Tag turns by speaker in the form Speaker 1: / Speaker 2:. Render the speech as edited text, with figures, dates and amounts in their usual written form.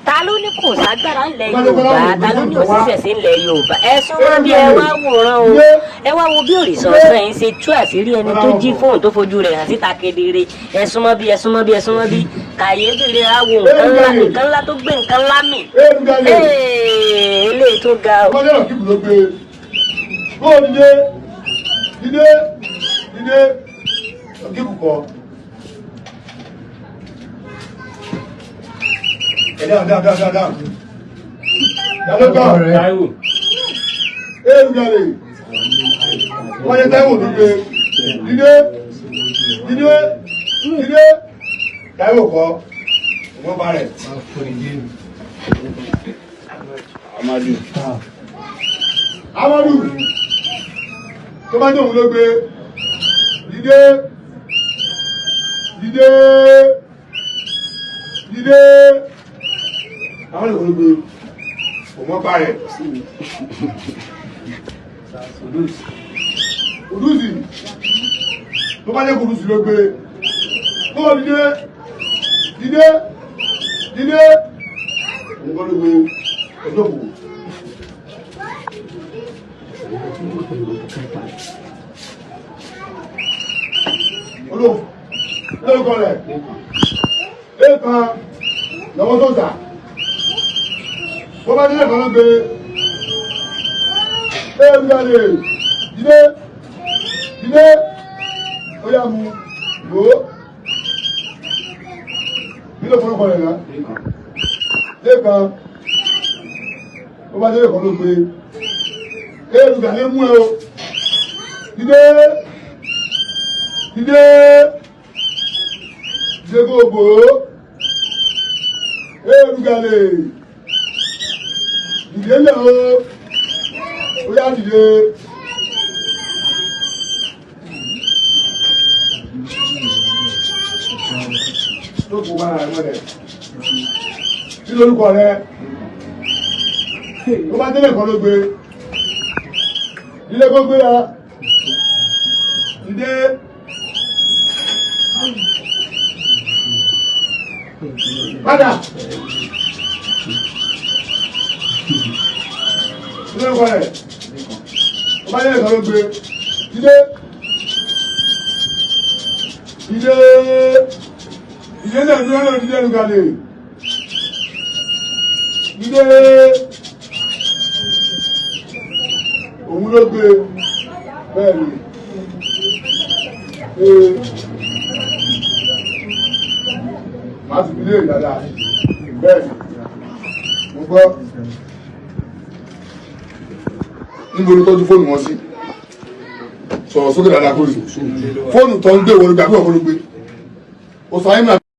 Speaker 1: Ta ló ní kò ságbára ńlẹ̀ Yorùbá? Ta ló ní òṣìṣẹ́ ńlẹ̀ Yorùbá? Ẹ súnmọ́ bí, ẹ wá wòran o. Ẹ wá wo bí òrìṣà ọ̀sán yìí ṣe tú àṣírí ẹni tó jí fóònù tó fojú rẹ̀ hàn síta kedere. Ẹ súnmọ́ bí, ẹ súnmọ́ bí, ẹ súnmọ́ bí. Kàyéfì rẹ̀ á wo nǹkan ńlá, nǹkan ńlá tó gbé nǹkan ńlá mì. Eléyìí tó ga o.
Speaker 2: Ọmọdé náà kíkù ló gbé. Kó o dìde, dìde, dìde. Kíkù kọ. Ẹ dáhùn, dáhùn, dáhùn, dáhùn. Dáhùn gbọ́.
Speaker 3: Táíwò.
Speaker 2: Èrùgàlè. Wọ́n yẹ Táíwò ló gbé. Dìde, dìde, dìde. Táíwò kọ. Òun bá rẹ̀.
Speaker 3: Amadu.
Speaker 2: Amadu. Tó bá ní òun ló gbé. Dìde, dìde, dìde. Amadu kò ló gbé. Òun bá rẹ̀. Kùdùsì. Tó bá jẹ́ Kùdùsì ló gbé. Kó o dìde, dìde, dìde. Òun kọ́ ló gbé. Ọjọ́ kù. Olóò lórúkọ rẹ̀ lẹ́ẹ̀kan lọ́wọ́ tó tà. Bó bá délé kan ló gbé. Èrùgàlè, dìde, dìde. Ó yá mu wò ó. Kí ló forúkọ rẹ̀ náà? Lẹ́ẹ̀kan. Bó bá délé kan ló gbé. Èrùgàlè mú ẹ o. Dìde, dìde, dìde kó o bò ó. Èrùgàlè, dìde lẹ̀ o. Ó yá, dìde. Ló kó bára rẹ mọ́lẹ̀. Kí lórúkọ rẹ? Tó bá délé kan ló gbé. Dìde kó gbé ya. Dìde. Padà. Kí lórúkọ rẹ? Tó bá délé kan ló gbé. Dìde. Dìde. Dìde náà dúró náà, dìde Èrùgàlè. Dìde. Òun ló gbé. Bẹ́ẹ̀ ni. Ee. Màá ti fi léèrè dáadáa. Bẹ́ẹ̀ ni. Mo gbọ́. Níbo ló tọ́jú fóònù wọn sí? Sọ̀rọ̀ sókè dáadáa kó rí. Fóònù tó ń gbé wọlé gbà pé ọ̀pọ̀ ló gbé. Ó sọ ayé mi.